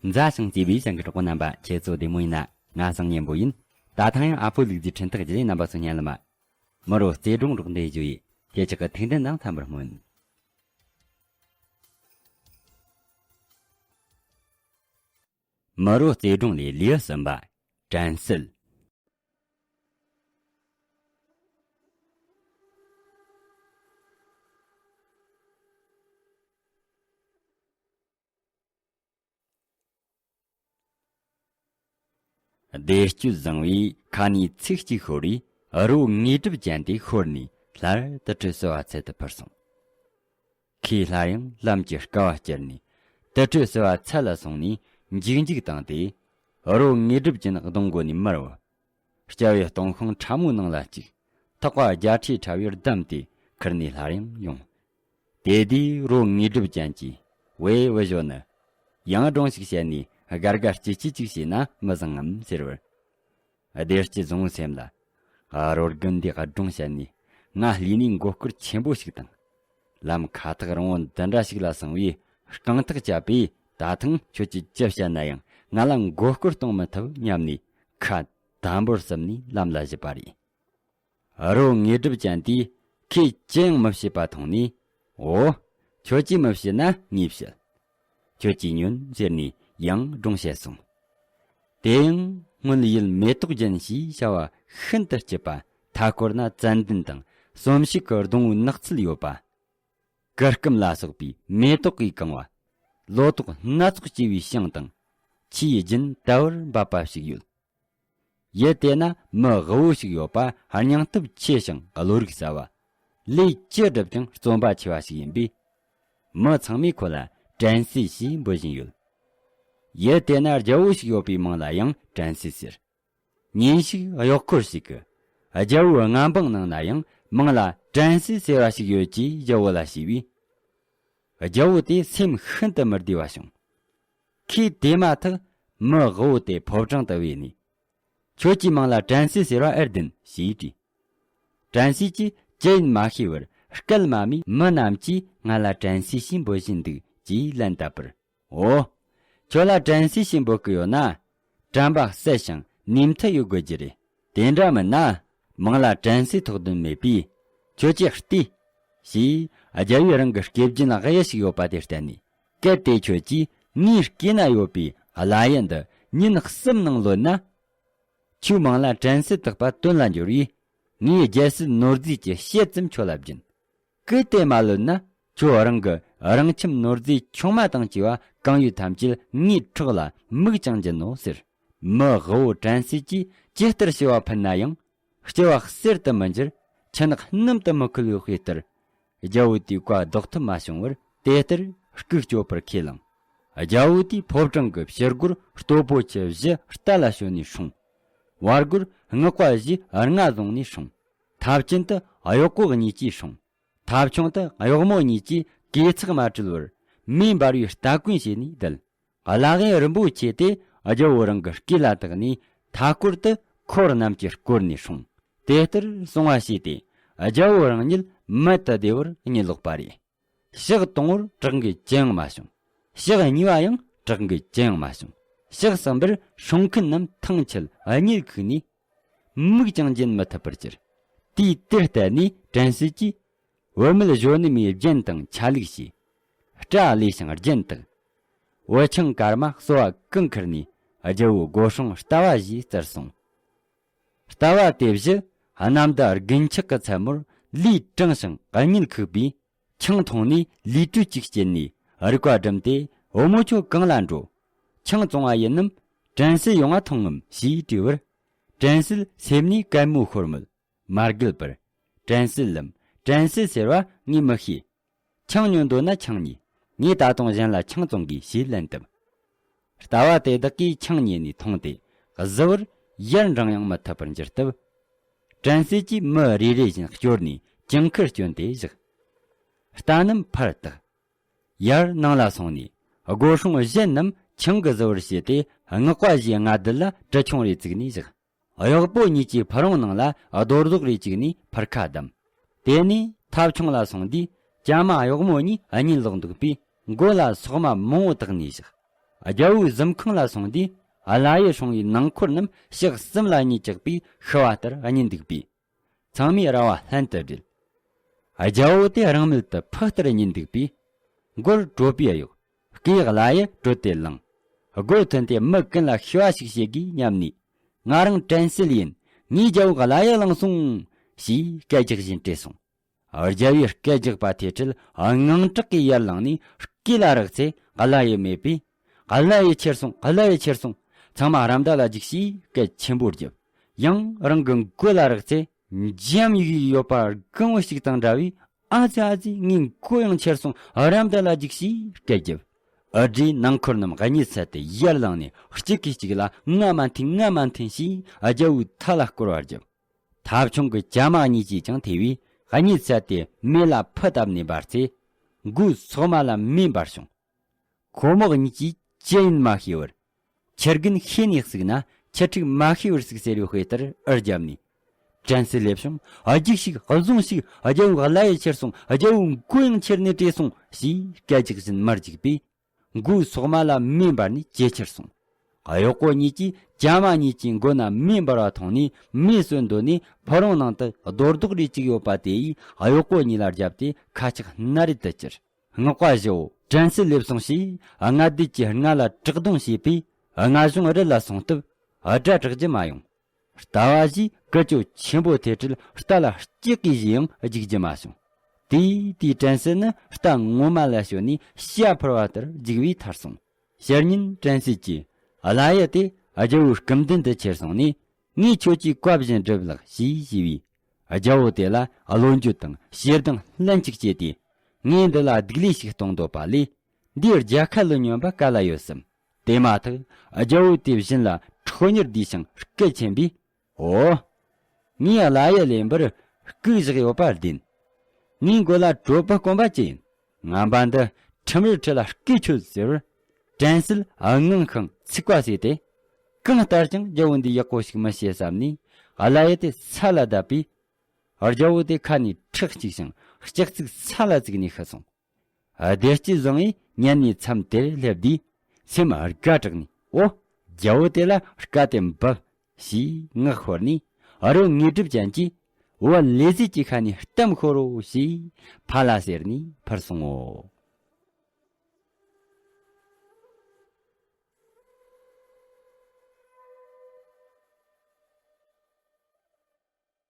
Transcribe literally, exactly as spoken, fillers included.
མཛའ་ཞིང་བརྩེ་བའི་ཞིང་གི་གྲོགས་པོ་རྣམ་པ། ཁྱེད་ཚོ་བདེ་མོ་ཡིན་ན། ང་སང་ཉན་པོ་ཡིན། ད་ཐེངས་ཡང་ཨ་ཕོ་ལུག་རྫིའི་འཕྲིན་ཐག་བརྒྱུད་རྣམ་པ་ཚོ་སྙན་ལ་མ། མི་རོ་རྩེ་སྒྲུང་རོགས་འདེགས་ཞུ་ཡིས། ཁྱེད་ཅག་གི་ཐུགས་འདུན་དང་འཚམ་པར་སྨོན། མི་རོ་རྩེ་སྒྲུང་ལས་ལེའུ་གསུམ་པ། དྲན་སྲིད། བདེ་སྤྱོད་བཟང་བོས་ཁ་ནས་ཚིག་གཅིག་ཤོར་བས། རོ་དངོས་གྲུབ་ཅན་དེ་ཤོར་ནས་སླར་དུར་ཁྲོད་གསོལ་བ་འཚལ་དུ་ཕེབས་སོང་། ཁོས་སླར་ཡང་ལམ་གྱི་དཀའ་བ་སྤྱད་ནས་དུར་ཁྲོད་གསོལ་བ་འཚལ་ལ་སོང་ནས་འཇིགས་འཇིགས་བཏང་སྟེ། རོ་དངོས་གྲུབ་ཅན་གདོང་སྒོ་ནས་མར་བབས། སྐྱ་བོའི་སྟོང་ཤིང་ཕྲ་མོའི་ནང་ལ་བཅུག། ཐག་པ་རྒྱ་ཁྲིའི་ཕྲ་བས་བསྡམས་ཏེ་ཁུར་ནས་སླར་ཡང་ཡོང་། དེ་དུས་རོ་དངོས་གྲུབ་ཅན་གྱིས། ཝེ་ཝེ་ཞོ་ནི། ཡང་སྒྲུང་ཞིག་བཤད་ནས་དགའ་དགའ་སྐྱིད་སྐྱིད་ཅིག་བྱས་ན་མི་བཟང་ངམ་ཟེར་བར། བདེ་སྐྱིད་བཟང་བོའི་སེམས་ལ། ཨ། རོ་དགུན་འདིའི་སྒྲུང་བཤད་ནས་ང་ལུས་ནས་མགོ་སྐོར་ཆེན་པོ་ཞིག་བཏང་། ལམ་ཁ་ཐག་རིང་བོ་འདི་འདྲ་ཞིག་ལ་སོང་བས་རྐང་ཐག་བཅད་པས། ད་ཐེངས་ཁྱོད་ཀྱིས་ཅི་བཤད་ན་ཡང་ང་ལ་མགོ་སྐོར་གཏོང་མི་ཐུབ་སྙམ་ནས་ཁ་དམ་པོར་བསམས་ནས་ལམ་ལ་བཞུད་པ་རེད། རོ་དངོས་གྲུབ་ཅན་དེས་ཁོས་ཅི་ཡང་མི་བྱེད་པ་མཐོང་ནས། འོ། ཁྱོད་ཀྱིས་མི་བྱེད་ན་ངས་བྱེད། ཁྱོད་ཀྱིས་ཉོན་ཟེར་ནས་ཡང་སྒྲུང་བཤད་སོང་། དེ་ཡང་སྔོན་ཡུལ་མེ་ཏོག་ཅན་ཞེས་བྱ་བ་ཤིན་ཏུ་སྐྱིད་པ། མཐའ་སྐོར་ན་ཙན་དན་དང་གསོམ་ཤུགས་ཀྱི་སྡོང་བོའི་ནགས་ཚལ་ཡོད་པ། གུར་ཀུམ་ལ་སོགས་པའི་མེ་ཏོག་གིས་གང་བ། ལོ་ཏོག་སྣ་ཚོགས་སྐྱེ་བའི་ཞིང་དང་། ཆུའི་རྒྱུན་དལ་བུར་འབབ་པ་ཞིག་ཡོད། ཡུལ་དེ་ན་མི་ལྦུ་བོ་ཞིག་ཡོད་པ། སྙིང་སྟོབས་ཆེ་ཞིང་བློ་རིག་གསལ་བ། ལས་ཅི་བསྒྲུབས་ཀྱང་རྩོམ་པ་ཆེ་བ་ཞིག་ཡིན་པས། མི་ཚང་མས་ཁོ་ལ་དྲན་སྲིད་ཞེས་འབོད་བཞིན་ཡོད། ཡུལ་དེ་ན་རྒྱལ་པོ་ཞིག་ཡོད་པའི་མིང་ལ་ཡང་དྲན་སྲིད་ཟེར། ཉིན་ཞིག་གཡོག་འཁོར་ཞིག་གིས་རྒྱལ་པོའི་མངའ་འབངས་ནང་ན་ཡང་མིང་ལ་དྲན་སྲིད་ཟེར་བ་ཞིག་ཡོད་ཅེས་རྒྱལ་པོ་ལ་ཞུས་པས། རྒྱལ་པོ་དེ་སེམས་ཤིན་ཏུ་མི་བདེ་བ་བྱུང་། ཁོས་དེ་མ་ཐག་མི་ལྦུ་བོ་དེ་ཕོ་བྲང་དུ་བོས་ནས། ཁྱོད་ཀྱི་མིང་ལ་དྲན་སྲིད་ཟེར་བ་ཨེ་བདེན་ཞེས་དྲིས། དྲན་སྲིད་ཀྱིས་ཅི་ཡིན་མ་ཤེས་པར། སྐད་མ་སྨྲས། མི་རྣམས་ཀྱིས་ང་ལ་དྲན་སྲིད་ཞེས་འབོད་བཞིན་འདུག་ཅེས་ལན་བཏབ་པར། འོ། ཁྱོད་ལ་དྲན་སྲིད་ཞེས་འབོད་ཀྱི་ཡོད་ན། དྲན་པ་གསལ་ཞིང་ནུས་མཐུ་ཡོད་དགོས་ཀྱི་རེད། དེ་འདྲ་མིན་ན། མིང་ལ་དྲན་སྲིད་ཐོགས་དོན་མེད་པས། ཁྱོད་ཀྱིས་ལྟོས། ཞེས་རྒྱལ་པོས་རང་གི་སྐེ་རྒྱན་གཡུ་ཞིག་ཡོད་པ་དེ་བསྟན་ནས། གལ་ཏེ་ཁྱོད་ཀྱིས་ངའི་སྐེ་ན་ཡོད་པའི་བླ་ཡི་འདི་ཉིན་གསུམ་ནང་ལོན་ན། ཁྱོའི་མིང་ལ་དྲན་སྲིད་བཏགས་པ་དོན་ལ་འགྱུར་བས། ངའི་རྒྱལ་སྲིད་ནོར་རྫས་ཀྱི་ཕྱེད་ཙམ་ཁྱོད་ལ་སྦྱིན། གལ་ཏེ་མ་ལོན་ན། ཁྱོད་རང་གི་རང་ཁྱིམ་ནོར་རྫས་ཆུང་མ་དང་བཅས་པ་གང་ཡོད་ཐམས་ཅད་ངའི་ཁྲག་ལ་མིག་ཀྱང་སྦྱིན་ནོ་ཟེར། མི་ལྦུ་བོ་དྲན་སྲིད་ཀྱིས་ཇི་ལྟར་ཞུ་བ་ཕུལ་ན་ཡང་། སྐྱེ་བ་གསེར་དུ་མི་འགྱུར། ཆུ་ནག་སྣུམ་དུ་མི་འཁོལ་བའི་དཔེ་ལྟར། རྒྱལ་པོ་དེའི་བཀའ་ཟློག་ཐུབ་མ་བྱུང་བར། དེ་ལྟར་སྐུ་སྐྱོབ་པར་ཁས་བླངས། རྒྱལ་པོ་དེས་ཕོ་བྲང་གི་ཕྱི་སྒོར་སྟོབས་པོ་ཆེ་བཞི་རྟ་ལ་ཞོན་ནས་སྲུང་། བར་སྒོར་སྔགས་པ་བཞིས་རྔ་བཟུང་ནས་སྲུང་། ཐབ་ཆེན་དུ་གཡོག་པོ་གཉིས་ཀྱིས་སྲུང་། ཐབ་ཆུང་དུ་གཡོག་མོ་གཉིས་ཀྱིས་གོས་ཚགས་མ་བཀྲུས་པར་མེ་འབར་བའི་སྟ་གོན་བྱས་ནས་བསྡད། བླ་གཡས་རིན་པོ་ཆེ་དེ་རྒྱལ་པོ་རང་གི་སྐེ་ལ་བཏགས་ནས། མཐའ་སྐོར་དུ་འཁོར་རྣམས་ཀྱིས་བསྐོར་ནས་སྲུང་། དེ་ལྟར་སྲུང་བ་བྱས་ཏེ། རྒྱལ་པོ་རང་ཉིད་མལ་དུ་བདེ་བར་གཉིད་ལོག་པ་རེད། ཞག་དང་པོར་དྲག་འགུལ་ཅི་ཡང་མ་བྱུང་། ཞག་གཉིས་པ་ཡང་དྲག་འགུལ་ཅི་ཡང་མ་བྱུང་། ཞག་གསུམ་པར་སྲུང་མཁན་རྣམས་ཐང་ཆད་གཉིད་ཁུག་ནས། མིག་ཀྱང་འབྱིན་མི་ཐུབ་པར་གྱུར། དུས་དེར་བལྟས་ནས་དྲན་སྲིད་ཀྱིས། བུད་མེད་གཞོན་ནུ་མའི་རྒྱན་དང་ཆ་ལུགས་ཤེས། སྐྲ་ལས་ཤིང་རྒྱན་དག། འུ་ཆང་སྐར་མ་གསོལ་བ་གང་ཁུར་ནས། རྒྱལ་པོའི་སྒོ་སྲུང་ལྟ་བ་བཞིས་བཙལ་སོང་། ལྟ་བ་དེ་བཞི་གནམ་བདག་དགུན་ཆགས་ཀྱི་མཚན་མོར་ལུས་གྲང་ཞིང་གཉིད་ཁུག་པས། ཆང་འཐུང་ནས་ལུས་དྲོད་ཅིག་སྐྱེས་ནས་རིག་པ་བསྒྲིམས་ཏེ། བུ་མོ་ཁྱོད་གང་ལ་འགྲོ། ཆང་བཙོང་བ་ཡིན་ནམ། དྲན་སྲིད་ཡོང་བ་མཐོང་ངམ་ཞེས་དྲིས་པར། དྲན་སྲིད་སེམས་ནས་གད་མོ་ཤོར་མོད། མ་བརྒལ་བར། དྲན་སྲིད་ལམ། དྲན་སྲིད་ཟེར་བ་ངས་མི་ཤེས། ཆང་ཉོ་འདོད་ན་ཆང་ཉོས། ངས་ད་དུང་གཞན་ལ་ཆང་བཙོང་དགོས་ཞེས་ལན་བཏབ། ལྟ་བ་དེ་དག་གིས་ཆང་ཉོས་ནས་འཐུངས་ཏེ། གཟི་བར་ཡར་འབྲང་ཡང་མི་ཐུབ་པར་གྱུར་སྟབས། དྲན་སྲིད་ཀྱིས་མི་རེ་རེ་བཞིན་བསྐྱོར་ནས་ཇུན་ཁར་བསྐྱོན་ཏེ་བཞག། རྟ་རྣམས་ཕར་བཏགས། ཡར་ནང་ལ་སོང་ནས། སྒོ་སྲུང་གཞན་རྣམས་ཆང་གི་གཟི་བར་བྱས་ཏེ། སྔགས་པ་བཞིའི་རྔ་རྡུལ་ལ་གྲི་ཆུང་རེ་བཙུགས་ནས་བཞག། གཡོག་པོ་གཉིས་ཀྱིས་ཕུ་རུང་ནང་ལ་རྡོ་རྫོག་རེ་བཅུག་ནས་ཕར་ཁ་བསྡམས། དེ་ནས་ཐབ་ཆུང་ལ་སོང་དུས། བྱ་མ་གཡོག་མོ་གཉིས་གཉིད་ལོག་འདུག་པས། མགོ་ལ་སོག་མ་མང་བོ་བཏགས་ནས་བཞག། རྒྱལ་པོའི་གཟིམ་ཁང་ལ་སོང་དུས། བླ་ཡུལ་སྲུང་བའི་ནང་འཁོར་རྣམས་ཕྱག་གསུམ་ལ་གཉིད་བཅག་པའི་ཤུ་བ་ལྟར་གཉིད་འདུག་པས། ཚང་མས་ར་བ་ལྷན་དུ་བསྒྲིལ། རྒྱལ་པོ་དེ་རང་མལ་དུ་ཕག་ལྟར་གཉིད་འདུག་པས། མགོར་གྲོ་པའི་གཡོག། སྐེའི་བླ་ཡུལ་དྲོད་དེ་བླངས། སྒོ་ཐོན་ཏེ་མི་ཀུན་ལ་ཤུ་བ་ཞིག་བྱེད་དགོས་སྙམ་ནས། ང་རང་དྲན་གསལ་ཡིན། ངའི་རྒྱལ་པོ་བླ་ཡུལ་བླངས་སོང་། ཞེས་སྐད་རྒྱག་བཞིན་བྲོས་སོང་། རྒྱལ་པོས་སྐད་རྒྱག་པ་དེ་འཕྲལ་དངངས་སྐྲག་གིས་ཡར་ལངས་ནས་སྐེ་ལ་རེག་ཚེ་བླ་ཡུལ་མེད་པས། བླ་ཡུལ་ཁྱེར་སོང་། བླ་ཡུལ་ཁྱེར་སོང་། ཚང་མ་ར་མདའ་ལ་རྒྱུགས་ཞེས་སྐད་ཆེན་པོ་བརྒྱབ། ཡང་རང་གི་མགོ་ལ་རེག་ཚེ་འཇམ་ཡིག་ཡིག་ཡོད་པ་སྒང་བོ་ཞིག་དང་འདྲ་བས། ཨ་ཙི་ཨ་ཙི། ངའི་མགོ་ཡང་ཁྱེར་སོང་། ར་མདའ་ལ་རྒྱུགས་ཞེས་སྐད་བརྒྱབ། ཨ་འདྲའི་ནང་འཁོར་རྣམས་གཉིད་སད་དེ་ཡར་ལངས་ནས་གཅིག་གིས་གཅིག་ལ་ང་མ་འཐེན། ང་མ་འཐེན་ཞེས་རྒྱལ་པོའི་མཐའ་ལ་བསྐོར་བ་བརྒྱབ། ཐབ་ཆུང་གི་ཇ་མ་གཉིས་ཀྱིས་ཀྱང་ཐེ་བས་གཉིད་སད་དེ་མེ་ལ་ཕུ་བཏབ་ནས་འབར་ཚེ། མགོའི་སོག་མ་ལ་མེ་འབར་བྱུང་། ཁོ་མོ་གཉིས་ཀྱིས་ཅི་ཡིན་མ་ཤེས་པར། ཁྱི་རྒན་ཤེས་ནས་གཟིགས་ན་ཁྱི་ཕྲུག་མ་ཤེས་པར་གཟིགས་ཟེར་བའི་དཔེ་ལྟར་ཨུ་བརྒྱབ་ནས། དྲན་གསོས་སླེབས་བྱུང་། རྒྱུགས་ཤིག་བཟུང་ཞིག་རྒྱལ་པོ་བླ་ཡུལ་ཁྱེར་སོང་། རྒྱལ་པོའི་མགོ་ཡང་ཁྱེར་ནས་བྲོས་སོང་ཞེས་སྐད་རྒྱག་བཞིན་མར་རྒྱུག་པས། མགོའི་སོག་མ་ལ་མེ་འབར་ནས་ཇེ་ཆེར་སོང་། གཡོག་པོ་གཉིས་ཀྱིས་ཇ་མ་གཉིས་ཀྱི་མགོ་ན་མེ་འབར་བ་མཐོང་ནས་མེ་གསོད་འདོད་ནས་ཕོ་བྲང་ནང་དུ་རྡོ་རྡོག་རེ་བཅུག་ཡོད་པ་དེ་ཡིས་གཡོག་པོ་གཉིས་ལ་བརྒྱབ་སྟེ་ཁ་ཆག་སྣ་རལ་དུ་གྱུར། སྔགས་པ་བཞི་བོ་དྲན་གསོས་སླེབས་སོང་ཞེས་ལྔ་སྡེ་གྱི་རྔ་ལ་བྲག་རྡུང་བྱས་པས། རྔ་གཞུང་རི་ལ་སོང་སྟབས་སྒྲ་གྲགས་རྒྱུ་མ་ཡོང་། རྟ་བ་བཞིས་ཀི་ཅོ་ཆེན་པོ་དེ་འཕྲལ་རྟ་ལ་སྐྱེལ་གི་བཞེས་ཡང་རྒྱུག་རྒྱུ་མ་བྱུང་། དེའི་དུས་དྲན་གསོས་ནི་རྟ་ངོ་མ་ལ་ཞོན་ནས་ཤ་འཕུར་བ་ལྟར་རྒྱུག་པས་ཐར་སོང་། ཕྱི་ཉིན་དྲན་གསོས་ཀྱིས་བླ་ཡུལ་དེ་རྒྱལ་པོའི་སྐུ་མདུན་དུ་ཁྱེར་སོང་ནས། ངས་ཁྱོད་ཀྱི་བཀའ་བཞིན་སྒྲུབ་ལགས་ཞེས་ཞུས་པས། རྒྱལ་པོ་དེ་ལ་བློ་འགྱོད་དང་ཞེ་སྡང་ལྷན་ཅིག་སྐྱེས་ཏེ། ངས་འདི་ལ་སྡིག་ལས་ཤིག་གཏོང་འདོད་པ་ལས། འདིས་རྒྱལ་ཁ་ལ་སྨྱོན་པ་ག་ལ་ཡོད་སམ། དེ་མ་ཐག་རྒྱལ་པོ་དེ་བཞིན་ལ་ཁྲོ་གཉེར་བསྡུས་ཤིང་སྐད་ཆེན་པོས། འོ། ངས་བླ་ཡུལ་ལེན་པར་སྐུག་བཞག་ཡོད་པ་བདེན། ངའི་མགོ་ལ་གྲོད་པ་སྐོམ་པ་ཅི་ཡིན། ངན་པ་འདི་ཁྲིམས་རར་ཁྲིད་ལ་སྐུལ་ཆོད་ཟེར་བར། དྲན་གསོས་ངང་ཤིང་ཚིག་པ་ཟོས་ཏེ། གང་ལྟར་ཀྱང་རྒྱལ་པོ་འདི་ཡག་པོ་ཞིག་མི་ཤེས་བསམ་ནས་བླ་ཡུལ་དེ་ས་ལ་བརྡབས་པས། རྒྱལ་པོ་དེ་ཁ་ནས་ཁྲག་སྐྱུག་ཅིང་ལྕགས་ཚིགས་ས་ལ་བཙུགས་ནས་ཤི་སོང་། བདེ་སྐྱིད་བཟང་བོས་ཉན་ནས་མཚམས་དེར་སླེབས་དུས་སེམས་དགའ་དྲགས་ནས། འོ། རྒྱལ་པོ་དེ་ལ་བཀའ་དེ་འབབ། ཞེས་ངག་ཤོར་ནས་རོ་དངོས་གྲུབ་ཅན་གྱིས། བུ་ལས་ཟིག་གི་ཁ་ནས་གཏམ་ཤོར་རོ་ཞེས་ཕ་ལ་ཟེར་ནས་ཕར་སོང་ངོ་།